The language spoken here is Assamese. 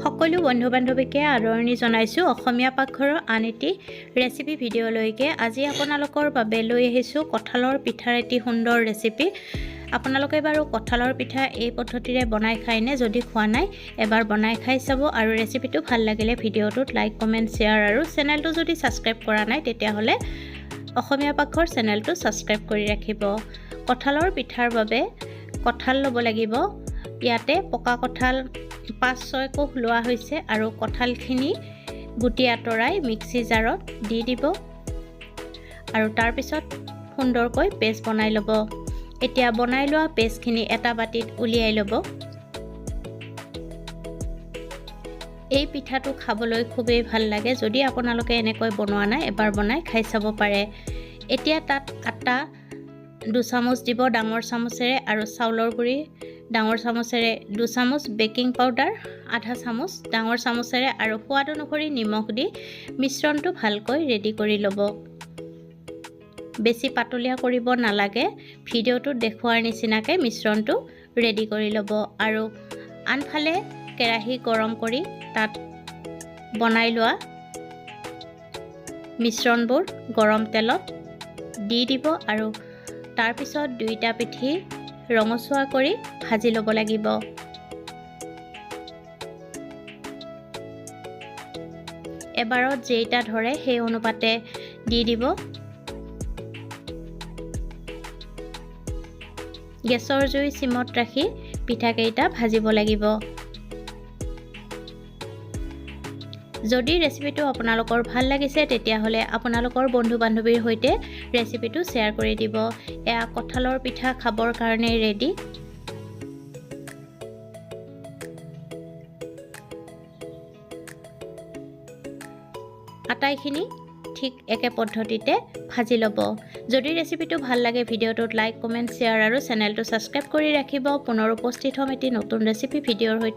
সকলো বন্ধু বান্ধৱীকে আদৰণি জনাইছোঁ অসমীয়া পাকঘৰৰ আন এটি ৰেচিপি ভিডিঅ'লৈকে। আজি আপোনালোকৰ বাবে লৈ আহিছোঁ কঁঠালৰ পিঠাৰ এটি সুন্দৰ ৰেচিপি। আপোনালোকে বাৰু কঁঠালৰ পিঠা এই পদ্ধতিৰে বনাই খায়নে? যদি খোৱা নাই, এবাৰ বনাই খাই চাব আৰু ৰেচিপিটো ভাল লাগিলে ভিডিঅ'টোত লাইক, কমেণ্ট, শ্বেয়াৰ আৰু চেনেলটো যদি ছাবস্ক্ৰাইব কৰা নাই, তেতিয়াহ'লে অসমীয়া পাকঘৰ চেনেলটো ছাবস্ক্ৰাইব কৰি ৰাখিব। কঁঠালৰ পিঠাৰ বাবে কঁঠাল ল'ব লাগিব। ইয়াতে পকা কঁঠাল 5-6 কোহ লোৱা হৈছে আৰু কঁঠালখিনি গুটি আঁতৰাই মিক্সি জাৰত দি দিব আৰু তাৰপিছত সুন্দৰকৈ পেষ্ট বনাই ল'ব। এতিয়া বনাই লোৱা পেষ্টখিনি এটা বাতিত উলিয়াই ল'ব। এই পিঠাটো খাবলৈ খুবেই ভাল লাগে। যদি আপোনালোকে এনেকৈ বনোৱা নাই, এবাৰ বনাই খাই চাব পাৰে। এতিয়া তাত আটা 2 চামুচ দিব ডাঙৰ চামুচেৰে আৰু চাউলৰ গুড়ি ডাঙৰ চামুচেৰে 2 চামুচ, বেকিং পাউডাৰ আধা চামুচ ডাঙৰ চামুচেৰে আৰু সোৱাদ অনুসৰি নিমখ দি মিশ্ৰণটো ভালকৈ ৰেডি কৰি ল'ব। বেছি পাতলীয়া কৰিব নালাগে। ভিডিঅ'টোত দেখুওৱাৰ নিচিনাকৈ মিশ্ৰণটো ৰেডি কৰি ল'ব আৰু আনফালে কেৰাহী গৰম কৰি তাত বনাই লোৱা মিশ্ৰণবোৰ গৰম তেলত দি দিব আৰু তাৰপিছত দুইটা পিঠি ৰঙচুৱা কৰি ভাজি ল'ব লাগিব। এবাৰত যেইটা ধৰে, সেই অনুপাতে দি দিব। গেছৰ জুই চিমত ৰাখি পিঠাকেইটা ভাজিব লাগিব। যদি ৰেচিপিটো আপোনালোকৰ ভাল লাগিছে, তেতিয়াহ'লে আপোনালোকৰ বন্ধু বান্ধৱীৰ সৈতে ৰেচিপিটো শ্বেয়াৰ কৰি দিব। এয়া কঁঠালৰ পিঠা খাবৰ কাৰণে ৰেডি। আটাইখিনি ঠিক একে পদ্ধতিতে ভাজি ল'ব। যদি ৰেচিপিটো ভাল লাগে, ভিডিঅ'টোত লাইক, কমেণ্ট, শ্বেয়াৰ আৰু চেনেলটো ছাবস্ক্ৰাইব কৰি ৰাখিব। পুনৰ উপস্থিত হ'ম এটি নতুন ৰেচিপি ভিডিঅ'ৰ সৈতে।